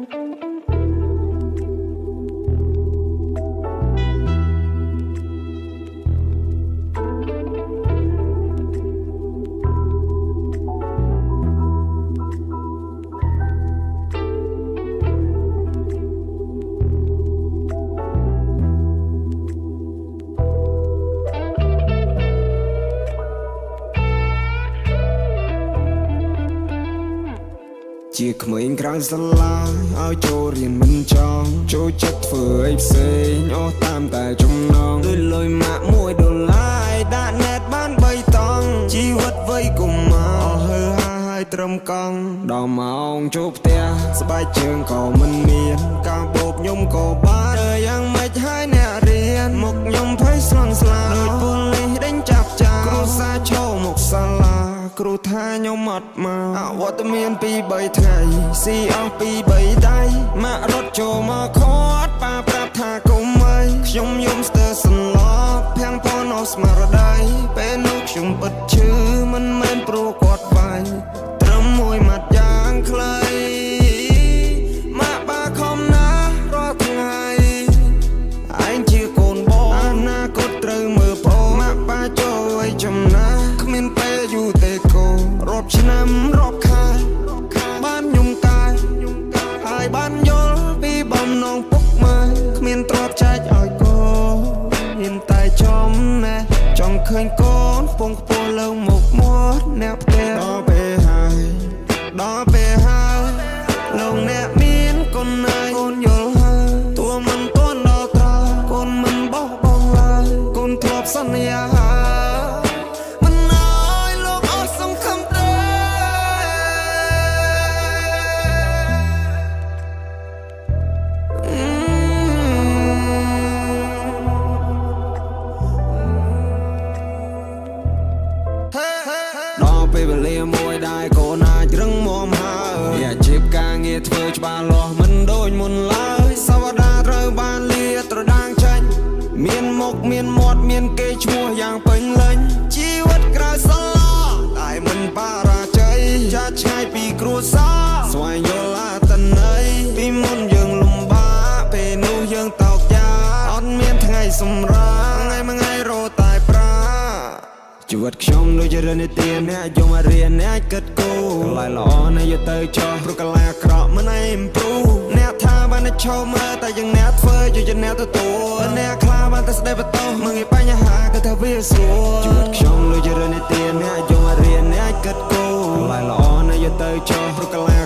ជាក្មេងក្រៅសាលាឲ្យចូលរៀនមិនចង់ចូលចិត្តធ្វើអីផ្សេងអស់តាមតែចំណងដូចលុយម៉ាក់1ដុល្លារឲ្យដាក់ណែតបាន3តង់ជីវិតវ័យកុមារអស់ហឺហាហើយត្រឹមកង់ដល់ម៉ោងចូលផ្ទះស្បែកជើងក៏មិនមានការបោកខ្ញុំក៏បានធ្វើយ៉ាងម៉េចហើយអ្នករៀនមុខខ្ញុំភ័យស្លន់ស្លាដូចប៉ូលីសដេញចាប់ចាគ្រួសារឈរមកសាលាគ្រូថាខ្ញុំអត់មកអវត្តមានពី3ថ្ងៃស៊ីអស់ពី3ដៃម៉ាក់រត់ចូលមកខាត់ប៉ាប្រាប់ថាកុំអីខ្ញុំយំស្ទើរសន្លប់ភាំងពណ៌ស្មារតីពេលនោះខ្ញុំពិតឈឺមិនមែនព្រោះគាត់វាយត្រឹមមួយម៉ាត់យ៉ាងខ្លីម៉ាក់បាខំណាស់រាល់ថ្ងៃ ឯងជាកូនបងអនាគតត្រូវមើលប្អូនម៉ាក់ប៉ាចូលឲ្យចំណាស់គ្មានពេលយូរទេកូនរាប់ឆ្នាំរាប់ខែបានខ្ញុំកាយហើយបានយល់ពីបំណងពុកម៉ែគ្មានទ្រព្យចែកឲ្យកូនហ៊ានតែចំណាស់ចង់ឃើញកូនពងខ្ពស់លើមុខមាត់អ្នកផ្ទះដល់ពេលហើយដល់ពេលហើយលោកអ្នកមានគុណហើយកូនយល់ហើយតួមិនទាន់ដល់ត្រោកូនមិនបោះបង់ឡើយកូនធ្លាប់សន្យាហើយមិនអើយលោកអស់សង្ឃឹមទេ ដល់ពេលវេលាមួយដែលកូនអាចរឹងមាំហើយអាជីពការងារធ្វើច្បាស់លាស់មិនដូចមុនឡើយសវតាត្រូវបានលាត្រដាងចេញមានមុខមានមាត់មានគេឈ្មោះយ៉ាងពេញលេញជីវិតក្រៅសាលាតែមិនបរាជ័យចាស់ឆ្ងាយពីគ្រួសារស្វែងយល់អត្តន័យពីមុនយើងលំបាកពេលនោះយើងតោកយ៉ាអត់មានថ្ងៃសម្រាកថ្ងៃមួយថ្ងៃរត់តែប្រា ជីវិតខ្ញុំដូចជារឿងនិទានអ្នកយកមករៀនអ្នកគិតគូរកន្លែងល្អណាស់យកទៅចោះព្រោះកន្លែងអាក្រក់មិនឲ្យ improve អ្នកថាបានតែឈោមើលតែយើងអ្នកធ្វើយកជាអ្នកទទួលអ្នកខ្លះបានតែស្ដីបន្ទោសមើលងាយបញ្ហាគឺថាវាស្រួលជីវិតខ្ញុំដូចជារឿងនិទានអ្នកយកមករៀនអ្នកគិតគូរកន្លែងល្អណាស់យកទៅចោះព្រោះកន្លែង